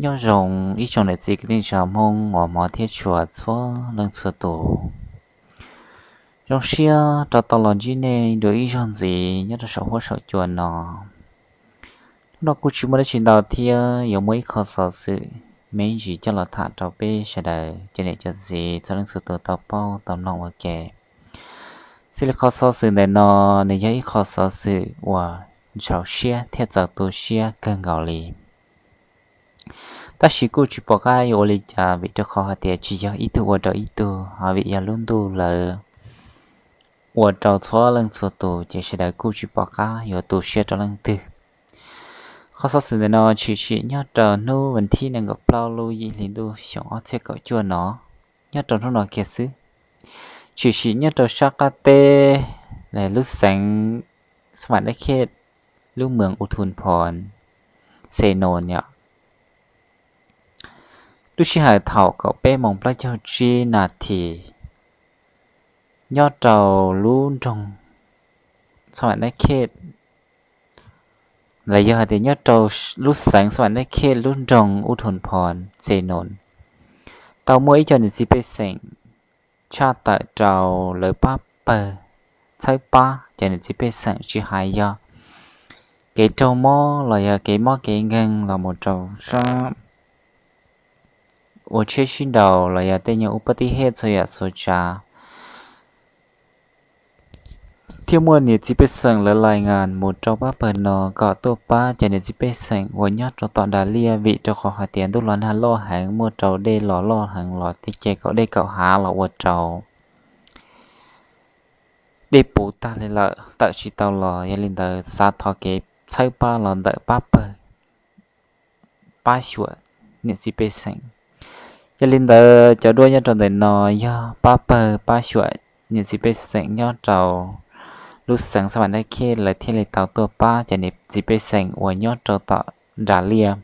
Nyob zoo ib tsoom niam txiv kwv tij neej tsa Hmoob uas hmov thiab tshua txhua leej txhua tus. Zoo siab rov tau los ntsib nej dua ib zaug ntxiv nyob rau saum huab saum cua no. Hnub no kuj tsis muaj dab tsi ntau thiab yuav muaj ib qho xov xwm me ntsis coj los tham rau peb sawv daws cov niam cov txiv txhua leej txhua tus tau paub tau mloog ua ke. Xws li qhov xov xwm ntawm no, nws yog ib qho xov xwm uas ntxhov siab thiab txaus tu siab kawg nkaus li. Tab sis kuj tsis pom qab yuav ua li cas vim rau qhov hais tias tsis yog ib tug ua rau ib tug, ho vim yog lub ntuj lawv ua rau txhua leej txhua tus ces sawv daws kuj tsis pom qab yuav tu siab rau leej twg. Qhov xov xwm ntawm no tshwm sim nyob rau hnub vas thib nees nkaum plaub lub yim hli ntuj xyoo ob txhiab kaum cuaj no, nyob rau hnub no kiag xwb. Tshwm sim nyob rau sab qab teb lub xeev Xas Vas Nab Khej, lub moos U Thum Phom, Xes Noos yom. Lub sij hawm thaum kaum peb moos plaub caug tsib nas this nyob rau lub nroog Xas Vas Nab Khej, los yog hais tias nyob rau lub xeev Xas Vas Nab Khej lub nroog U Thum Phom, Xes Noos, tau muaj ib co niam txiv pej xeem tshaj tawm rau lawv pab pawg txhawb pab cov niam txiv pej xeem tsis hais yog kev raug mob los yog kev mob kev nkeeg los mus rau sab ua tsheb sib nraus los yog tej nyuag ua pab tib hej txhua yam txhua tsav. Thiaj muaj niam txiv pej xeem lawv lais ngas mus rau pab pawg no kom tuaj pab cov niam txiv pej xeem uas nyob rau tom nram liaj vim rau qhov hais tias ntuj los nag loj heev, muaj rau dej los loj heev los tej ce kaum dej kaum hav los ua rau dej puv tag li lawm tawm tsis tau los. Yog li ntawd xav thov kev txhawb pab los ntawm pab pawg pab xyuam niam txiv pej xeem. Yog li ntawd cov duab nyob rau ntawm no yog pab pawg pab xyuam niam txiv pej xeem nyob rau lub xeev Xas Vas Nab Khej lawv thiaj li tau tuaj pab cov niam txiv pej xeem uas nyob rau tom nram liaj.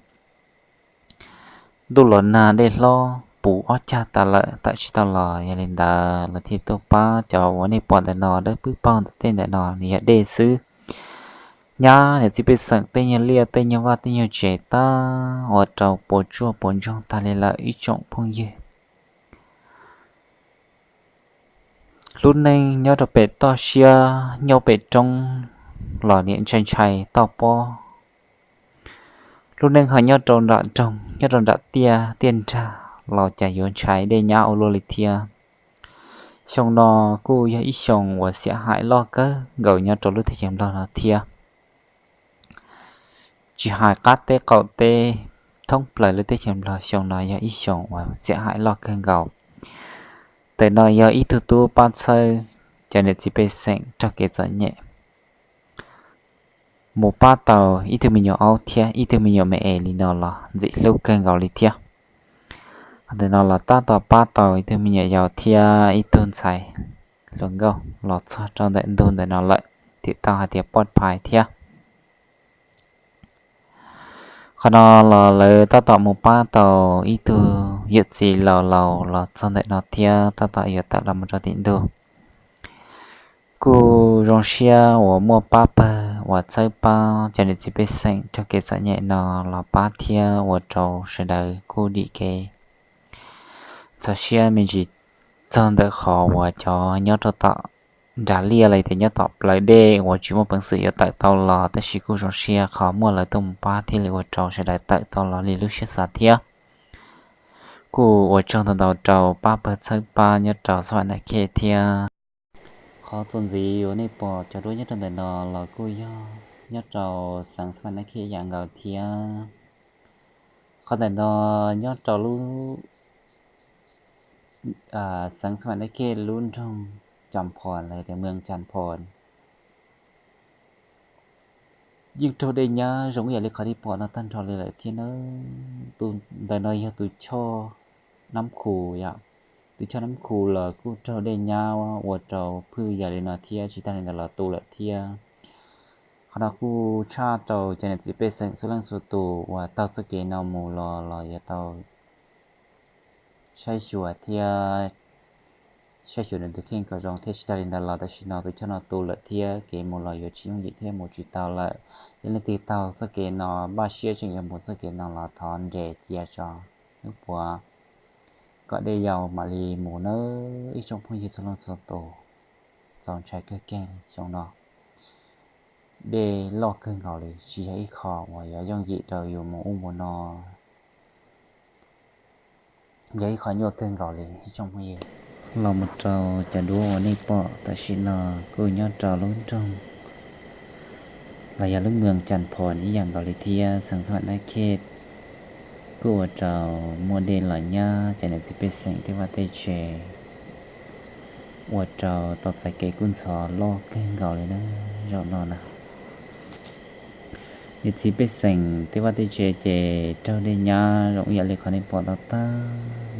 Ntuj los nag dej hlob puv ob cag tas lawm tawm tsis tau los. Yog li ntawd lawv thiaj tuaj pab. Cov uas nej pom ntawm no dawb pwb paug ntawm tej ntawm no nws yog dej xwb. Nyab niam txiv pej xeem tej nyuag liaj tej nyuag vaj tej nyuag tsev tag ua rau puas tsuaj puas ntsoog tag li lawm ib tsoom phooj ywg. Lub neej nyob rau pem toj siab nyob pem roob los niam ntshai ntshai toj pob. Lub neej ho nyob rau nram nroog nyob rau nram tiaj tiaj nrag los cas yuav ntshai dej nyab ua luaj li thiab. Xyoo no kuj yog ib xyoo uas xiam haim loj kawg nkaus nyob rau lub teb chaws Nplog no thiab. Tsis hais qab teb qaum teb, thoob plaws lub teb chaws Nplog xyoo no yog ib xyoo uas xiam haim loj kawg nkaus. Ntawm no yog ib tug tub pab txhawb cov niam txiv pej xeem raug kev txom nyem mus pab tau ib tug me nyuam aub thiab ib tug me nyuam me es li no los ntxim hlub kawg nkaus li thiab. Ntawm no los tab tom pab tau ib tug me nyuam yaus thiab ib tug ntxhais hluas nkauj los txog rau ntawm ntug ntawm no lawm, thiaj tau hais tias poj phais thiab. Qhov no los lawv tab tom mus pab tau ib tug yawm txiv laus laus los txog ntawm no thiab tab tom yuav tawm los mus rau tim ntug. Kuj zoo siab uas muaj pab pawg uas txhawb pab cov niam txiv pej xeem raug kev txom nyem no los pab thiab ua rau sawv daws kuj dim kev txaus siab me ntsis txog ntawm qhov uas cov nyob rau tom nram liaj los tias nyob tom plawv dej uas tsis muaj peev xwm yuav tawm tau los, tab sis kuj zoo siab qhov muaj lawv tuaj mus pab thiaj li ua rau sawv daws tawm tau los li lub siab xav thiab. Kuj ua tsaug ntau ntau rau pab pawg txhawb pab nyob rau Xas Vas Nab Khej thiab. Qhov txuas ntxiv uas nej pom cov duab nyob rau ntawm no los kuj yog nyob rau xeev Xas Vas Nab Khej ib yam nkaus thiab. Qhov ntawm no nyob rau lub xeev Xas Vas Nab Khej lub nroog Cas Phos los tias Moos Cas Phos. Yeej raug dej nyab zoo ib yam li qhov nej pom no tag nrho li lawm thiab na. Tus ntawm no yog tus choj Nab Khu yom. Tus choj Nab Khu los kuj raug dej nyab ua rau phwj yam li no thiab, tsis tag li ntawd los tu lawm thiab. Qhov no kuj tshaj rau cov niam txiv pej xeem txhua leej txhua tus uas taug txoj kev no mus los los yuav tau saib xyuas thiab saib xyuas nws tus kheej kom zoo thiab. Tsis tas li ntawd los tam sim no tus choj no tu lawm thiab kev mus los yuav tsis yooj yim thiab mus tsis tau lawm. Yog leej twg taug txoj kev no, npaj siab tseem yuav mus txoj kev no los thov nres cia tso, wb puav kom dej yau mam li mus nawb ib tsoom phooj ywg txhua leej txhua tus. Txaus ntshai kawg kiag xyoo no, dej loj kawg nkaus li, tsis yog ib qho uas yuav yooj yim rau yus mus ub mus no, yog ib qho nyuaj kawg nkaus li ib tsoom phooj ywg. Los mus rau cov duab uas nej pom tam sim no kuj nyob rau lub nroog los yog lub moos Cas Phos ib yam nkaus li thiab. Xeev Xas Vam Nab Khej kuj ua rau muaj dej los nyab cov niam txiv pej xeem tej vaj tej tsev, ua rau tau txais kev kub ntxhov loj kawg nkaus li na. Zaum no na, niam txiv pej xeem tej vaj tej tsev ces raug dej nyab zoo ib yam li qhov nej pom tau tag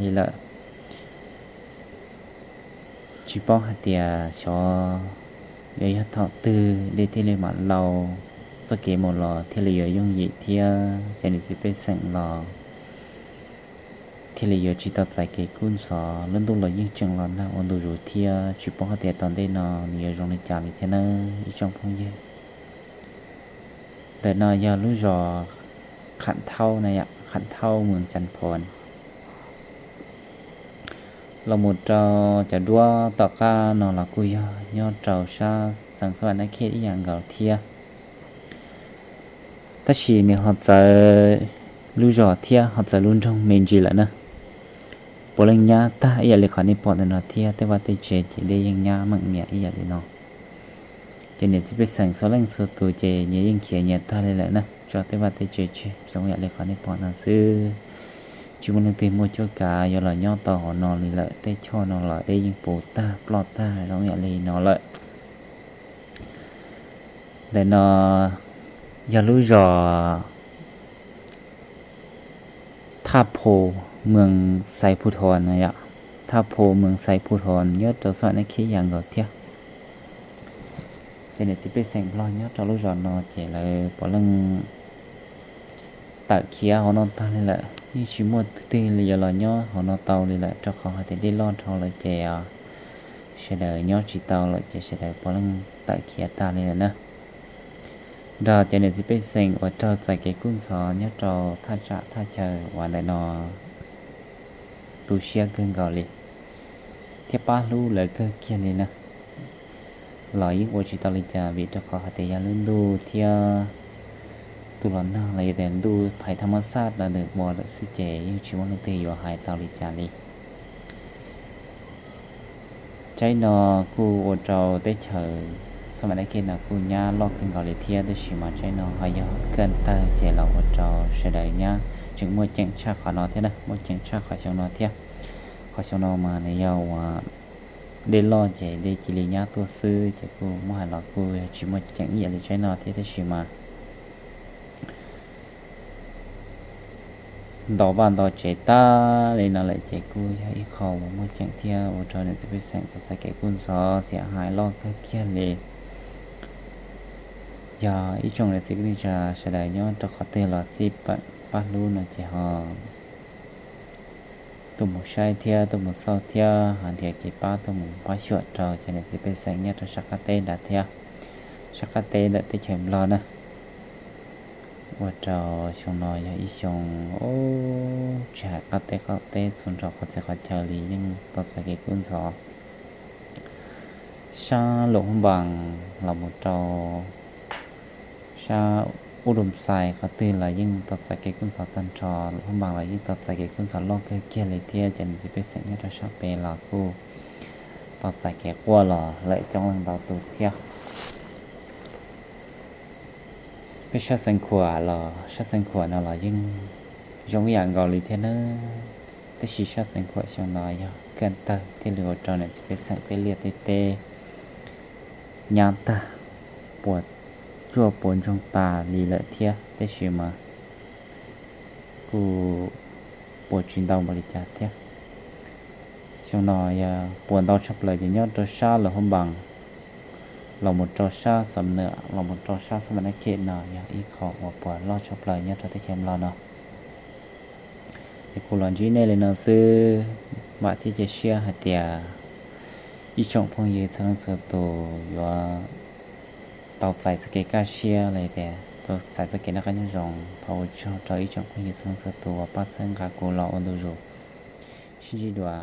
li lawm. Tsis paub hais tias xyov yuav yog thaum twg dej thiaj li mam laus, txoj kev mus los thiaj li yuav yooj yim thiab cov niam txiv pej xeem los thiaj li yuav tsis tau txais kev kub ntxhov. Lub ntuj los yeej tseem los nag ua ntu zus thiab, tsis paub hais tias tom ntej no nws yuav zoo li cas li thiab nawb ib tsoom phooj ywg. Ntawm no yog lub zos Qham Thaub na yom, Qham Thaub moos Cas Phos. Los mus rau cov duab tom qab no los kuj yog nyob rau sab Xeev Xas Vam Nab Khej ib yam nkaus thiab. Tab sis nws ho txawv lub zos thiab ho txawv lub nroog me ntsis lawm na. Puav leej nyab tag ib yam li qhov nej pom ntawm no thiab, tej vaj tej tsev ces dej yeej nyab meem niam ib yam li no. Ces niam txiv pej xeem txhua leej txhua tus ces nyias yeej khiav nyias tag li lawm na, tso tej vaj tej tsev tseg zoo ib yam li qhov nej pom no xwb. Tsis muaj leej twg muaj cuab kav yuav los nyob tau hauv no li lawm, tej choj no los dej yeej puv tag ploj tag zoo ib yam li no lawm. Ntawm no yog lub zos Thaj Pho, moos Xaiv Phu Thos na yom, Thaj Pho moos Xaiv Phu Thos nyob rau Xas Vam Nab Khej ib yam nkaus thiab. Ces niam txiv pej xeem Nplog nyob rau lub zos no ces lawv puav leej tawm khiav hauv no tag li lawm, yeej tsis muaj twg li yuav los nyob hauv no tau li lawm, rau qhov hais tias dej loj dhau lawm ces sawv daws nyob tsis tau lawm ces sawv daws puav leej tawm khiav tag li lawm na. Nrog cov niam txiv pej xeem uas raug txais kev kub ntxhov nyob rau thaj tsam thaj chaw uas ntawm no tu siab kawg nkaus li thiab pab hlub lawv kawg kiag li na, los yeej ua tsis tau li cas vim rau qhov hais tias yog lub ntuj thiab tus los nag los yog tias ntuj phais thaj mab xaj los nws ua lawm xwb ces yeej tsis muaj leej twg yuav hais tau li cas li. Tsaib no kuj ua rau teb chaws Xas Vam Nab Khej no kuj nyab loj kawg nkaus li thiab, tab sis mas tsaib no ho yog kaj tawg ces los ua rau sawv daws nyab tseem muaj ceem tshaj qhov no thiab na, muaj ceem tshaj qhov xyoo no thiab. Qhov xyoo no mas nws yog uas dej loj ces dej cia li nyab tuaj xwb ces kuj muab hais los kuj yog tsis muaj ceem ib yam li tsaib no thiab, tab sis mas nto vaj nto tsev tag li no lawm ces kuj yog ib qho uas muaj ceem thiab ua rau niam txiv pej xeem tau txais kev kub ntxhov xiam hais loj kawg kiag li. Yog ib tsoom niam txiv kwv tij sawv daws nyob rau qhov twg los xij pab hlub no ces ho tuaj mus saib thiab tuaj mus xauj thiab ho nrhiav kev pab tuaj mus pab xyuam rau cov niam txiv pej xeem nyob rau sab qab teb nrad thiab, sab qab teb ntawm teb chaws Nplog na. Ua rau xyoo no yog ib xyoo, tsis hais qab teb qaum teb txhua nrho qhov txhia qhov chaw li yeej tau txais kev kub ntxhov. Sab Luam Phab Npas los mus rau sab Ub Dum Xais qhov twg los yeej tau txais kev kub ntxhov tag nrho, Luam Phab Npas los yeej tau txais kev kub ntxhov loj kawg kiag li thiab, cov niam txiv pej xeem nyob rau sab pem los kuj tau txais kev quaj los lawm coob leej ntau tus thiab. Peb sab Xeev Khuam los sab Xeev Khuam no los yeej zoo ib yam nkaus li thiab na, tab sis sab Xeev Khuam xyoo no yog kaj tawg thiaj li ua rau niam txiv pej xeem tej liaj tej teb nyab tag puas tsuaj puas ntsoog tas li lawm thiab, tab sis mas kuj puas tsis ntau npaum li cas thiab. Xyoo no yog puas ntau tshaj plaws ces nyob rau sab Luam Phab Npas los mus rau sab Xam Nuam los mus rau sab Xas Mas Nab Khej no yog ib qho uas puas loj tshaj plaws nyob rau teb chaws Nplog no. Es kuv los ntsib nej li no xwb, vam thiab cia siab hais tias Ib tsoom phooj ywg txhua leej txhua tus yuav tau txais txoj kev kaj siab los yog tias tau txais txoj kev noj qab nyob zoo. Thov ua tsaug rau ib tsoom phooj ywg txhua leej txhua tus uas pab txhawb nqa kuv los ua ntu zus. Sib ntsib dua.